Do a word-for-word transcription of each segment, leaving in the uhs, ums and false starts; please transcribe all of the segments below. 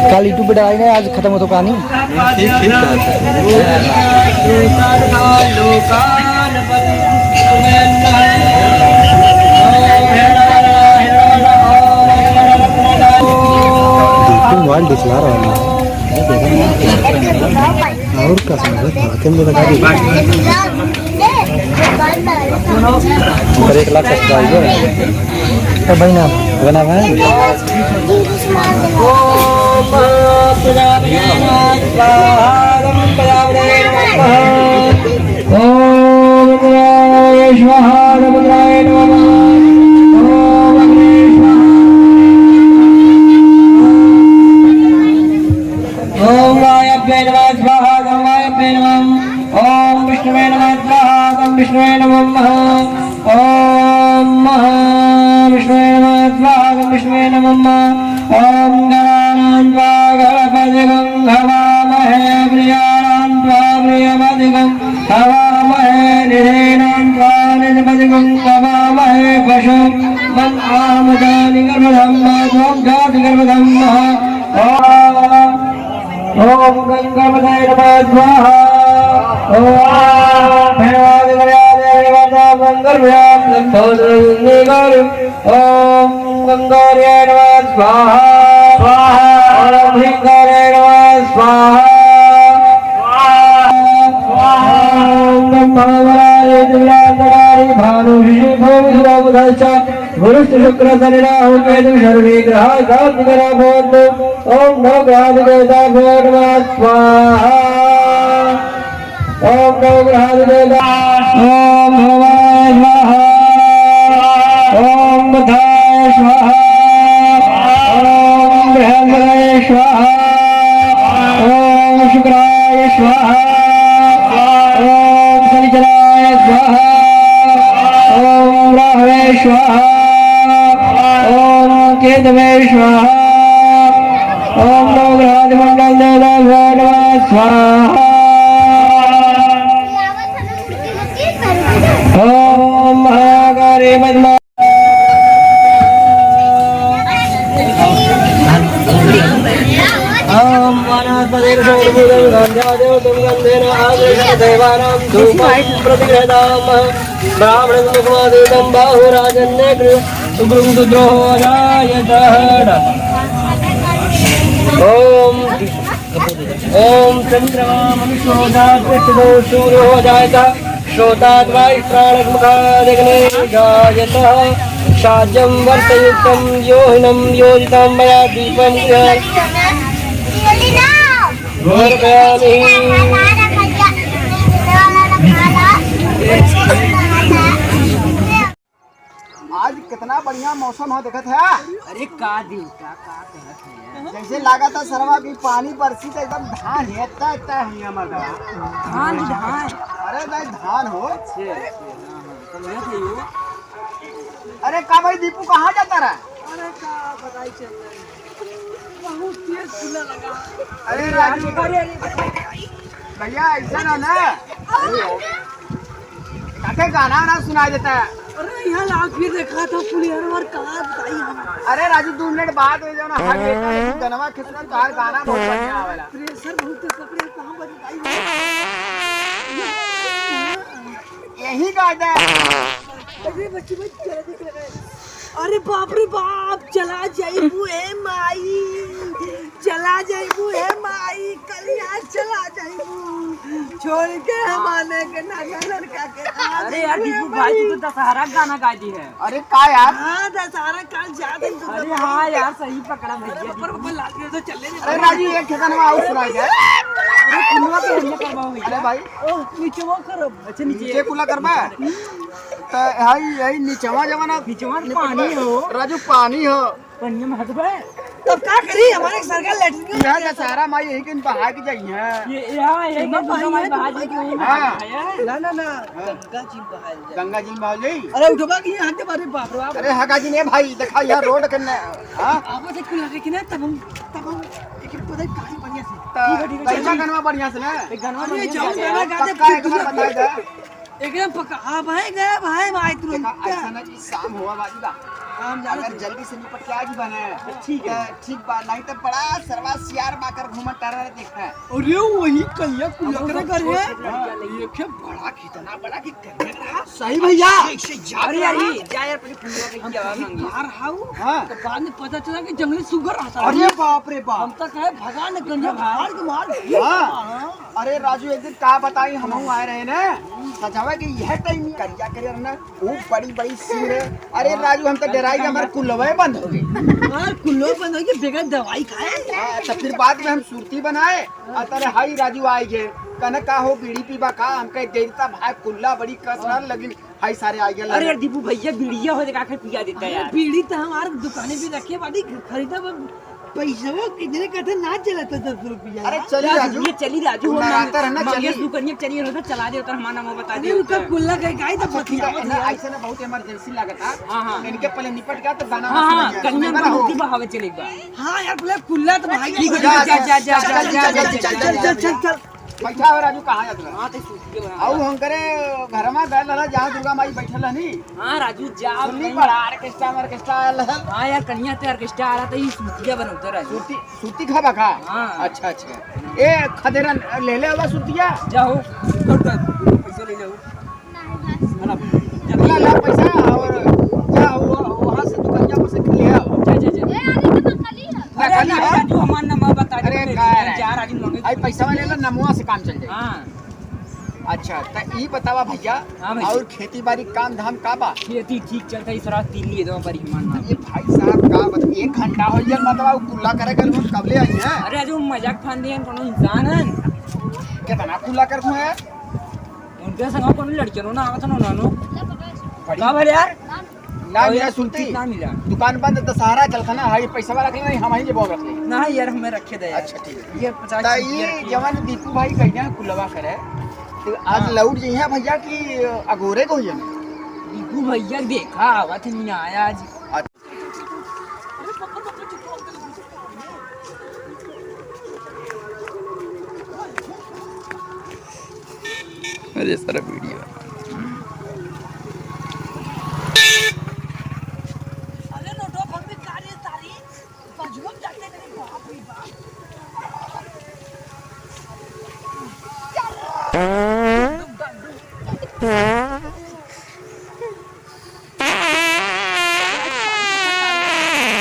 कल YouTube पे डालाई ना, आज खत्म हो तो कहानी। ठीक, ठीक, ठीक। बिल्कुल मोबाइल दिखला रहा है। और का समझ, हाथे में लगा दी। पर एक लाख subscriber है। ए भाई ना, बना भाई। ओम इंद्राय स्वाहा, ओम इंद्राय नमः। ओम अग्ने स्वाहा। ओम वायव्ये नमः स्वाहा, ओम वायव्ये नमः। ओम विष्णवे नमः स्वाहा, ओम विष्णवे नमः। ओम महाविष्णवे नमः स्वाहा, ओम विष्णवे नमः। ओम गणानां त्वा गणपतिगुं हवामहे, प्रियाणां त्वा प्रियपतिगुं हवामहे, निधीनां त्वा निधिपतिगुं हवामहे। पशुं मन्वाम जातिगर्भधम्मा त्वं जातिगर्भधम्मः। ओम ओम गंगापतये नमः स्वाहा। ओम भैरवादिपतये नमः स्वाहा। गंगाभ्यां संभोधयन्निकारि। ओम गंगार्ये नमः स्वाहा। स्वाहा। ओम भृंगार्ये नमः स्वाहा। स्वाहा। ओम ब्रह्मा वराहे त्रिपुरांतकारी भानु शशि भूमि सुरः बुधश्च गुरुश्च शुक्र शनि राहु केतु सर्वे ग्रहा शांतिकरा भवन्तु। ओम नवग्रहाधिदेवताभ्यो नमः स्वाहा। ओम नवग्रहाधिदेवता, ओम भवाय स्वाहा। ओम बुधाय स्वाहा। ओम बृहस्पतये स्वाहा। ओम शुक्राय स्वाहा। ओम शनिचराय स्वाहा। ओम राहवे स्वाहा। ओम केतवे स्वाहा। ओम नवग्रहाधिमंडल देवताभ्यो नमः स्वाहा। ओम महाकाली पद्मा ओम वनस्पतिर्षट्भुजं गन्धपूतं गन्धेन आदिशत देवानां धूपं प्रतिगृह्णामः। ब्राह्मणं मुखमासीतं बाहुराजन्यग्र सुभ्रुं सुद्रोहो जायतड। ओम ओम चंद्रमा मनुष्यो जातः सूर्यो जायतः। श्रोताद्वायुस्त्राणकमुखादग्ने जायतः। साज्यं वर्षयुक्तं योहिनं योजितं मया दीपं गृह समर्पयामि। आज कितना बढ़िया मौसम है, देखत है। अरे का दिन का, का कहत है यार? जैसे लागत है सरवा की पानी बरसी तो एकदम धान है, इतना, इतना है हमारे। धान, धान। अरे नहीं, धान हो। अच्छे, अच्छे, हाँ, हाँ, समझे थे यू। अरे का भाई दीपू, कहाँ जाता रहा? अरे का बताई चल रहा है, बहुत तेज खुला लगा। अरे राजू, अरे, अरे, भैया ऐसा ना ना। अरे, काके गाना ना सुनाई देता है। अरे, यहाँ लाग फिर देखा था पुलियर और कहाँ बताई हम। अरे राजू, दो मिनट बाद हो जाओ ना, हट जाता है, तू गनवा खिसका, तार गाना बहुत बढ़िया आवेला। प्रेशर बहुत तेज पकड़े, कहाँ बज बताई हम। यही गा दे। अरे बच्ची, बच्ची, चला देख लगा। अरे बाप रे बाप, चला जाइबू ए माई, चला जाइबू ए माई, कलिया चला जाइबू, छोड़ के हमारे के नाना लड़का के। अरे यार दीपू भाई, तू तो दशहरा गाना गा दी है। अरे का यार? हाँ, दशहरा काल जा दिन तू अरे तो हाँ यार, सही पकड़ा भैया। पर ऊपर लाग गया तो चले रे। अरे राजू, एक ठिकाना में आउट सुनाई दे। अरे कुलवा के हमने करवाओ भैया। अरे भाई। ओ, नीचे वो करो। अच्छा, नीचे। नीचे कुला करबा? तो यही, यही नीचवा जवाना। नीचवा पानी हो। राजू, पानी हो। पनिया में हटबे? तब का करी, हमारे सरकार लेटरिन के यहाँ का सारा माई यही के बहा के जाई है। ये, यहाँ, यही एमा के दूसरा बहाई माई है, बहा दी कि वहीं हाँ। बहा है। ना, ना, ना, हाँ। गंगा जी में बहाई जाए। गंगा जी में बहा जाई। अरे उठबा कि यहाँ के बारे बाप रे बाप। अरे हगा जी ने भाई, देखा यार रोड के न-, हाँ? आप से कुल लगे कि ना, तब हम, तब हम एक एक पता है कहाँ बढ़िया से। त ठीक है, ठीक है, गंगा चल। गनवा बढ़िया से ना? एक गनवा अरे बढ़िया जाओ, से। गनवा गा दे, पक्का एक बार बता दे। एकदम पक्का। हाँ भाई, गए भाई, भाई तुरंत। देखा, ऐसा ना कि शाम हुआ बाजी बा। शाम ज्यादा अगर से। जल्दी से निपट के आ जी बने, ठीक है। त ठीक बा, नहीं तो बड़ा सरवा सियार बाकर घूमत टहरा देखा है। अरे वही कहिया कुल अब वो लकड़े सब करे। छोट छोट लड़कियां हाँ। लेके। ये क्या बड़ा, कितना बड़ा कि करने का? सही भैया। ठीक से जा अरे यार, रहा। ये जा यार, पहले फुलवा के हम क्या कहीं मांगी? बाहर हाउ, हाँ। तो बाद में पता चला कि जंगली सुगर रहता है। अरे बाप रे बाप। हम तो कहे भगा न गंजा भाई। मार के मार। हाँ। हाँ। अरे राजू, एक दिन का बताई, हमहू आए रहे ना, सजावे के यह टाइम करिया करिया ना, खूब बड़ी बड़ी सींग है। अरे राजू, हम तो डराई के हमार कुल्लवे बंद हो गई। हमार कुल्लो बंद हो गई, बगैर दवाई खाए। हाँ, तो फिर बाद में हम सुरती बनाए, और तेरे हाई राजू आई गए, कहने का हो बीड़ी पीबा का, हम कहे दे देता भाई, कुल्ला बड़ी कस रहा, लेकिन हाई सारे आ गया अरे लगा। यार दीपू भैया, बीड़िया हो देखा के पिया देता अरे यार। बीड़ी तो हमारे दुकाने पे रखे बाटी, खरीदा बा-, पैसवा कितने कहते ना चला था दस रुपया। अरे चली राजू, राजू, ये चली राजू, तू हम नरातर है ना, मंगेश चली। दुकानिया चली रहो तो चला दे, उतर हमारा नाम बता अरे दे, उनका उतर। कुल्ला के गाय तो अच्छा, ठीक है, बतियावत ना, है। ऐसे ना बहुत इमरजेंसी लगा था। हाँ, हाँ। इनके पहले निपट गया तो गाना हाँ, वाना हाँ, बजा। कन्या सुनबा ना हो। मुक्ति बहावे चले एक बार। हाँ यार, बोले कुल्ला तो भाई ठीक है, जा, जा, जा, जा, जा, चल, जा, चल, जा, चल, जा, चल, जा, चल, जा। चल, चल। बैठा हो राजू, कहाँ जात रहा? हाँ, तो सूती के बना। आऊ हम करे घर में गए रहला, जहाँ दुर्गा माई बैठल रहनी। हाँ, राजू, जा सुनली भाई। बड़ा ऑर्केस्ट्रा, ऑर्केस्ट्रा आयल है। हाँ यार, कन्या ते ऑर्केस्ट्रा आ रहा था, ये सूतिया बनौता राजू। सूती, सूती खाबा का? हाँ। अच्छा, अच्छा। ए, खदेरन, ले ले आवा सूतिया। जाओ, पैसा ले जाओ। नहीं, बस। है ना? ला, ला पैसा और जा, वो, वहाँ से दुकनिया पर से ले आओ। जा, जा, जा। ए, आगे तो खाली है। अरे, खाली ना, है? राजू, हमार नंबर बता दे, अरे, मैं का है? जा, राजू, मंगे आई पैसा वाले ला, नमुआ से काम चल जाए। हाँ। अच्छा, त ई बतावा भैया, हाँ भैया। और खेती बाड़ी काम धाम का बा? खेती ठीक चलता है, इस रात तीन लिए दो बड़ी ईमान ना। ये भाई साहब का बता, एक घंटा हो गया, मतलब, कुल्ला करे कर हम कब ले आई हैं? अरे, राजू, मजाक फान दिए, कोनो इंसान है। कितना कुल्ला कर तू है? उनके संग कौन लड़के नो ना आवत नो नानो। बड़ी का भले यार? ना और मिला यार सुनती। ना मिला। दुकान बंद, दशहरा चलता ना, हाई पैसा वाला के नहीं, हम ही जब रख ले। ना यार, हमें रखे दे यार। अच्छा, ठीक है। ये पचास ता रुपया ये रखे। जवान दीपू भाई कहिया कुलवा करे, तो आज हाँ। लौट जइहे भैया कि अगोरे को ही है? दीपू भैया देखा, आवत नहीं आया आज। अच्छा। अरे सारा वीडियो। अरे नोटवा भर में का रे तारी? बजरंग जाते नहीं, बाप रे बाप।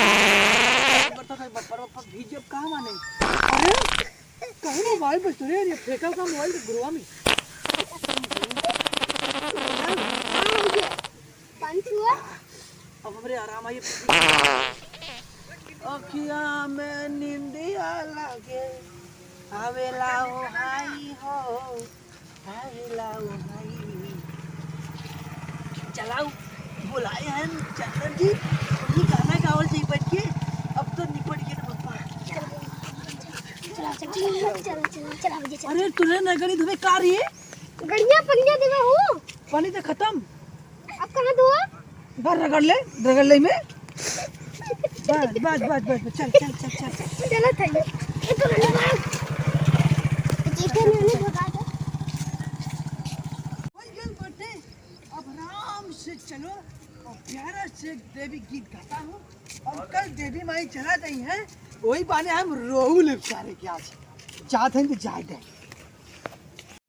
बरसात है, बरसात है, बरसात है, कहाँ माने? अरे, कहीं मोबाइल पे सुने, ये फेंका का मोबाइल के गुरुआ में। पानी पीवा। अब हमरे आराम आई। अखिया में नींदिया लागे, आवेला ओ हाई हो, आवेला ओ हाई। चलाओ, बुलाए हैं चंदन जी, ये गाना गावल जाई बैठ के। अब तो निपट गए ना पप्पा। चला, चला, चला, चला, चला, चला, चला, चला। अरे तूने ना गड़ी धोबे का रे? गड़िया पनिया देवा हो। पानी तो खत्म। अब कहाँ धोआ? बस रगड़ ले, रगड़ ले में। बस, बस, बस, बस, बस, चल, चल, चल, चल। चलो, थैले। ये तो मैंने मार। देखो, मैंने भगा दो। कोई गल बटे, अब आराम से चलो और प्यारा से देवी गीत गाता हूँ। और कल देवी माई चला गई हैं, वही बहाने हम रोहू लेब सारे के आज। जात हैं तो जाए दे।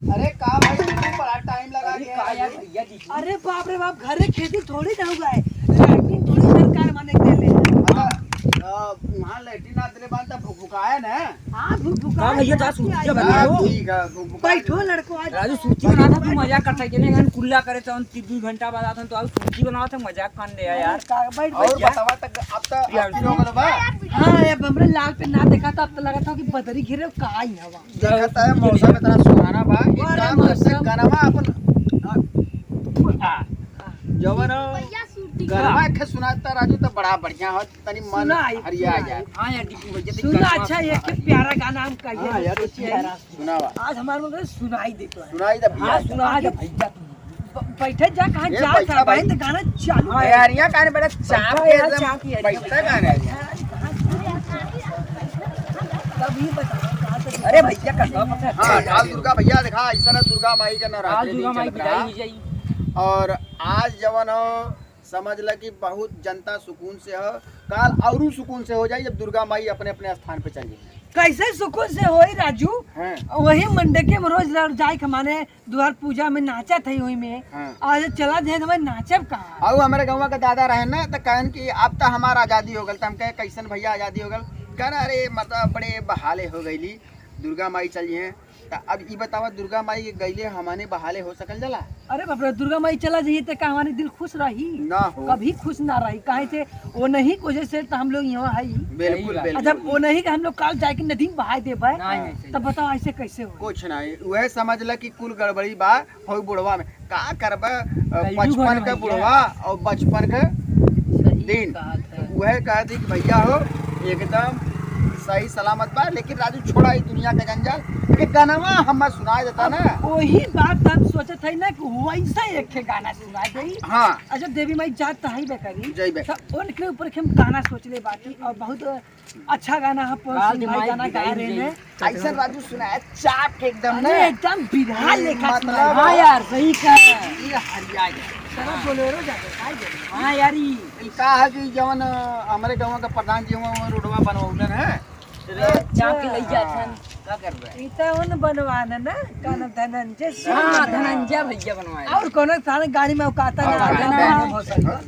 अरे का भाई, तू बड़ा टाइम लगा अरे के का आया यार तू? भैया जी। अरे बाप रे बाप, घरे खेती थोड़ी ना हुआ है, लैट्रिन थोड़ी सरकार माने के ले। अच्छा, अ, वहाँ लैट्रिन ना तेरे बाल तब भुकभुकाया ना? हाँ, भुकभुकाया का भैया, जा ना सूती किया का है। बना लो। हाँ, ठीक है, भुकभुकाया। बैठो लड़को, आज राजू सूती बना था, तू मजाक करता है, जने कुल्ला करे तो हम तीन घंटा बाद आता हूँ, तो आज सूती बनावत है, मजाक कान ले यार। का बैठ और भैया। बतावा तक अब तक यार, आपकी लोग बा? हाँ, ये बमरे लाल पे ना देखा था, अब तो लगा था कि बदरी घिरे का आई हवा। देखत है, मौसम इतना सुहाना बा, एक अरे काम करते, मौसम। गनमा अपन, आ, जवन हो, भैया, सूती गनवा के सुनाता राजू, तो बड़ा बढ़िया हो, तनी मन सुनाई, हरिया सुनाई। जाए। हाँ यार, दीपू भैया, तो सुना, गनवा अच्छा, सुना। एक प्यारा गाना हम कहिए हाँ यार, सोचिए। प्यारा। सुनावा। आज हमारे मन करे सुनाई देता है। सुनाई दे भैया। हाँ, सुना दे भैया। ब-, बैठे जा, कहाँ ए, जात बैठा है भाई, भाई। तो गाना चालू हाँ है। यार, यहाँ गाने बड़ा चाप बैठा के यार, एकदम चाप यार। बैठा गाना है। तब ये बताओ, कहाँ तक अरे भैया, कर दो, पता है। हाँ, काल दुर्गा भैया देखा, ऐसा ना दुर्गा माई का काल नवरात्रि दुर्गा दिन माई चलत विदाई रहा। हुई जाई। और आज जवन हो, समझ ल कि बहुत जनता सुकून से हो, काल औरू सुकून से हो जाई जब दुर्गा माई अपने अपने स्थान पे चल जाई। कैसे सुकून से होई राजू? हाँ। वही मंडके में रोज लड़ जाए के माने द्वार पूजा में नाचत है वही में। हाँ। आज चला जाए तो मैं नाचब कहाँ? और हमारे गाँव के दादा रहे ना तो कहन कि अब तो हमारा आजादी हो गल, तो हम कहे कैसन भैया आजादी हो गल? कहन अरे मतलब बड़े बहाले हो गईली, दुर्गा माई चल जाए। त अब ई बतावा दुर्गा माई के गईले हमने बहाले हो सकल जाला? अरे बाप रे, दुर्गा माई चला जाइए तो का हमारे दिल खुश रही? ना हो। कभी खुश ना रही, काहे से वो नहीं को वजह से तो हम लोग यहाँ है। बिल्कुल, सही बात। बिल्कुल। जब वो नहीं के हम लोग काल जाके नदी में बहाए देबे, नहीं, नहीं, सही तब बात। बताओ ऐसे कैसे हो? कुछ नहीं, वह समझ ल कि कुल गड़बड़ी बा। हो बुढ़वा में का करबे, अ, कलयुग पचपन है के भैया। बुढ़वा और बचपन के सही दिन। कहा था। वह कह दी कि भैया हो एकदम सही सलामत बा, लेकिन राजू छोड़ा ई दुनिया के जंजाल, के गानवा हमें सुनाई देता अब ना। वही बात हम सोचत है ना कि वैसा एक ठे गाना सुना दे। हाँ। अच्छा देवी माई जात तो है बेकरी। जय बे। तो उनके ऊपर के हम गाना सोच ले बाकी और बहुत अच्छा गाना है, पवन काल सिंह के भाई माई गाना गा रहे हैं। ऐसा राजू सुनाया चाप के एकदम अरे ना। एकदम बिरहा लेखा मतलब सुनाया। हाँ यार, सही कहा। ये हरिया गया। चलो बोलेरो जाके, काय जाने? हाँ यार, ई ई का है कि जवन, अ, हमरे गाँव का प्रधान जी हुआ, वो रोडवा बनवलन है। चाप के लई जात हन। का करबे? ई तो उन बनवान ना, का नाम, धनंजय सिंह हाँ, बनवान। धनंजय भैया बनवाए। और कोनो थाने गाड़ी में औकात ना हाँ, आवे, हाँ, ना हाँ। हो सकता।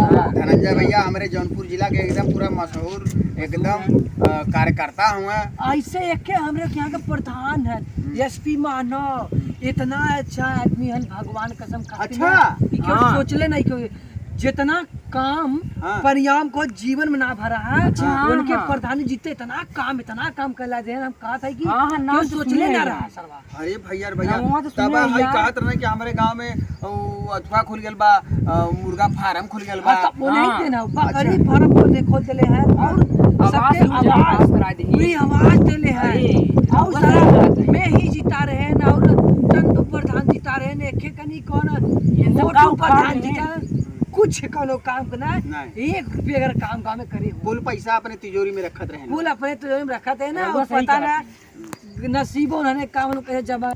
हाँ। धनंजय भैया हमरे जौनपुर जिला के एकदम पूरा मशहूर एकदम, अ, कार्यकर्ता हुआ। ऐसे एक के हमरे के यहाँ के प्रधान है, हम्म। एसपी मानो, इतना अच्छा आदमी है, भगवान कसम खातिर अच्छा। ना, कि क्यों हाँ। सोचले नहीं क्यों जितना काम हाँ। परिणाम को जीवन में ना भरा है, अच्छा, हाँ, उनके हाँ। प्रधान जी ते इतना काम, इतना काम कैला दे, हम कहा था कि हाँ, हाँ, नाम क्यों तो सोचले सुने ना हैं। रहा सरवा। अरे भैया रे भैया, ना, वहाँ तो तब सुने है यार। कहत रहे कि हमरे गाँव में, ओ, अथवा खुल गल बा, अ, मुर्गा फार्म खुल गल बा। हाँ, तब वो नहीं हाँ। देना, बकरी अच्छा। फार्म खोल दे, खोल देले हैं और आवास सबके योजना आवास पास करा दी। पूरी आवास देले हैं। अरे, और बस सारा यही बात है। मैं ही जीता रहे ना और चंदू प्रधान जीता रहे ना, एके कनी कौन ये सब मोटू काम प्रधान काम जीता, नहीं। कुछ कोनो काम के ना, नहीं। एक रुपये अगर काम गाँव में करे हो। कुल पैसा अपने तिजोरी में रखत रहे ना। कुल अपने तिजोरी में रखत है ना, रउआ और सही पता कहत ना, हैं। नसीबो उन्होंने काम लोग कहे जमा।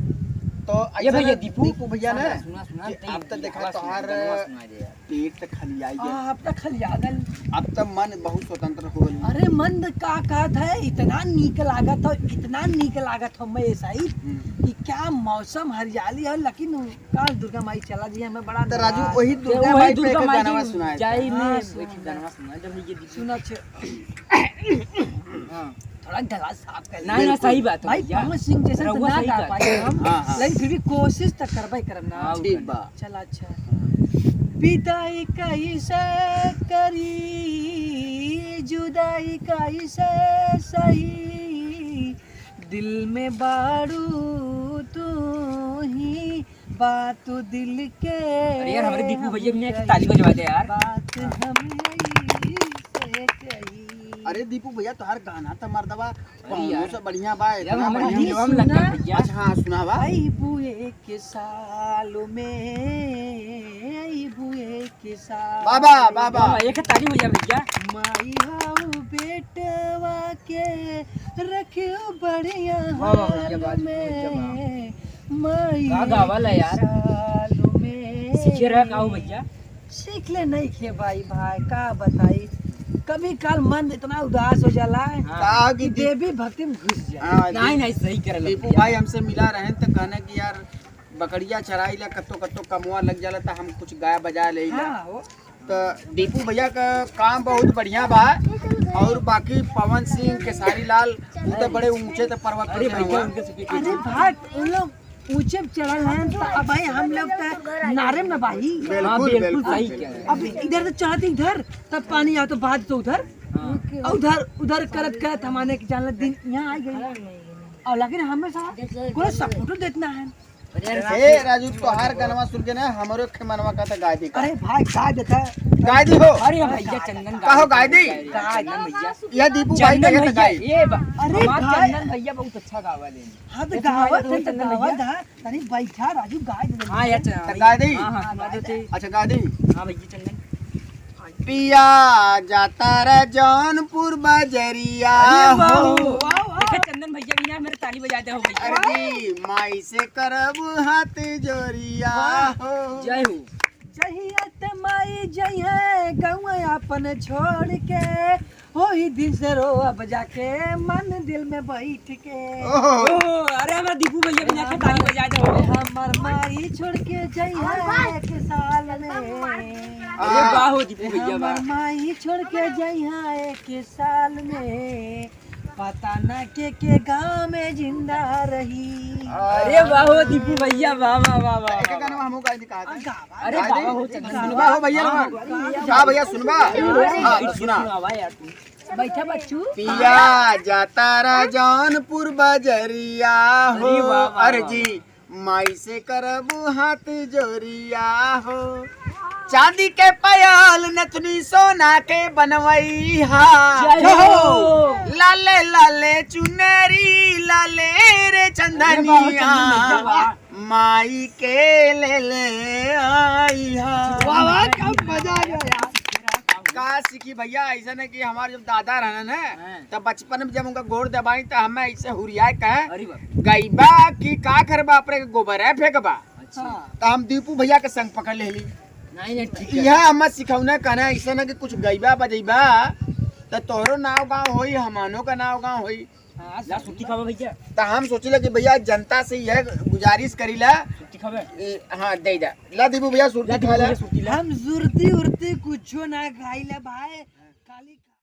तो ये ऐसा भैया ना, दीपू, दीपू भैया ना, सुना, सुना, सुना, कि तई अब तो देखा हवा सुना, तोहार गनवा सुना दे यार। पेट तो खलियाई गया। हाँ, अब तो खलिया गल। अब तो मन बहुत स्वतंत्र हो गल। अरे मन का कहत है, इतना नीक लागत हो, इतना नीक लागत हो मैं ऐसा ही हम्म। कि क्या मौसम हरियाली है, लेकिन काल दुर्गा माई चला जी हमें बड़ा तो राजू नाराज वही है। दुर्गा वही माई पे दुर्गा एक माई गाना की सुनाए। जाई हाँ, में सुन। एक गाना सुना जब ये दीपू सुना छे। हाँ। थोड़ा गला साफ कर ले। नहीं, नहीं, बिल्कुल। सही बात है भाई, भैया। पवन सिंह जैसे तो रउआ ना सही गा कहत पाए हैं। हम, हाँ, हाँ। लेकिन फिर भी कोशिश तो करबे करब ना। हाँ, ठीक बा। चला अच्छा। विदाई कैसे करी, जुदाई कैसे सही, दिल में बारू तू ही बात दिल के अरे यार, हमारे दीपू भैया भी नहीं आए, ताली बजवा दे यार। बात हम यही से कही। अरे दीपू भैया, तोहार गाना तो मर्दवा अरे पवनो यार। से बढ़िया बा, यार, इतना हमारे बढ़िया। दिलवा में लग गया भैया। अच्छा, हाँ, सुनावा। अइबू एक साल में, अइबू एक साल बाबा, में। बाबा। बाबा, एक ताली हो जा भैया। माई हाउ बेटवा के रखियो बढ़िया वाह, वाह, क्या बात, हाल क्या बात। में। माई का गावल है यार? साल में सीखे रहा का हो भैया? सीख ले नहीं खे भाई, भाई का बताई, कभी काल मन इतना उदास हो जाला है हाँ। कि कि दी- देवी भक्ति में घुस जाए। हाँ, नहीं, दी- नहीं, सही करल दीपू भैया। भाई हमसे मिला रहे तो कहने कि यार बकरिया चराई ला, कत्तो कत्तो कमवा लग जाला तो हम कुछ गाय बजा ले ला। हाँ, हो। तो दीपू भैया का काम बहुत बढ़िया बा। और बाकी पवन सिंह, खेसारी लाल, वो तो बड़े ऊंचे तो पर्वत पर अरे से भैया, हुआ। उनके से अरे भाई, उन लोग ऊंचे पे चढ़ल हैं, तो अब भाई हम लोग तो नारे में भाई। बिल्कुल, हाँ, बिल्कुल, बिल्कुल, सही बिल्कुल। कह रहे हैं। अब इधर से चढ़ते इधर, तब पानी आ तो बाहर तो उधर, हाँ। और उधर, उधर करत करत हमारे के जान दिन यहाँ आ गए। और लेकिन हमेशा कोई सपोर्ट देतना है। ए राजू, तोहार गनवा सुन के ना हमरो खे मनवा का त गाय दी का। अरे भाई, गाय देता। गाय दी हो। अरे भैया, चंदन का हो गाय दी? गाय चंदन भैया। यह दीपू भाई का चंदन ये त भैया, गाय। ये बा-, अरे हमार गाय। चंदन भैया बहुत अच्छा गावा ले। हाँ, तो ये गावा तुम्हारे तो तो चंदन गावा भैया। दा। तनी बैठा राजू, गाय दे दे। हाँ, यार, चंदन त भैया। गाय दी? हाँ, हाँ, सुना दो थे। अच्छा, गाय दी? हाँ भैया, चंदन। पिया जाता रे जौनपुर बजरिया अरे वाह, हो। वाह, वाह। देखा चंदन भैया भी ना मेरे ताली बजाते हो भैया। अरे जी, माई से करब हाथ जोरिया वाह। हो। जय हो। जहिया ते माई जइहे गौवा अपन छोड़ के, ओही दिन से रो अब जाके मन दिल में बैठ के। ओहो। ओहो, अरे हमार दीपू भैया भी ना ताली बजा दे हो। हमर माई छोड़ के जइहे एक साल में। अरे वाह हो दीपू भैया, वाह। हमर माई छोड़ के जइहे एक साल में, पता ना के के गाँव में जिंदा रही। अरे वाह हो दीपू भैया, वाह, वाह, वाह, वाह, एक वाह। गाना हमहू गाई दिखा दे। अरे गावा, बाबा हो, चंदन सुनबा हो भैया हाँ, लोग? हाँ, हाँ भैया सुनबा? हाँ, तो सुना। सुनावा यार तू। बैठा बच्चू। पिया जाता रे जौनपुर बजरिया हो। अरे वाह, वाह, अरे वाह, जी, वाह। माई से करबू हाथ जोरिया हो। चांदी के पायल नथुनी सोना के बनवई हा। जय हो। लाले लाले चुनरी लाले रे अरे वाह, चंदनिया। चंदन भैया, वाह। माई के ले ले आई हा। वाह, वाह, क्या मजा आ गया यार। का सीखी भैया, ऐसा ना कि हमार जब दादा रहन है, हाँ। तब बचपन में जब उनका गोड़ दबाई, त हमें ऐसे हुरियाए कहे, अरे बाप। "गईबा कि का करबा, अपने के गोबर है फेंकबा।" अच्छा। त हम दीपू भैया के संग पकड़ लेली। नहीं, नहीं, ठीक है। यह हमें सिखौने कहना, ऐसा ना कि कुछ गईबा बजैबा, त तोहरो नाव गाँव होई, हमानो का नाव गाँव होई। हाँ, ला, सुट्टी खावा भैया। त हम सोचिला कि भैया, जनता से यह गुजारिश करीला। सुट्टी खावे। ए, हाँ, दे दा। ला दीपू भैया, सुट्टी ला, खा ला। भैया, सुट्टी ला। हम सुरती उरती कुछो ना खाइला भाई।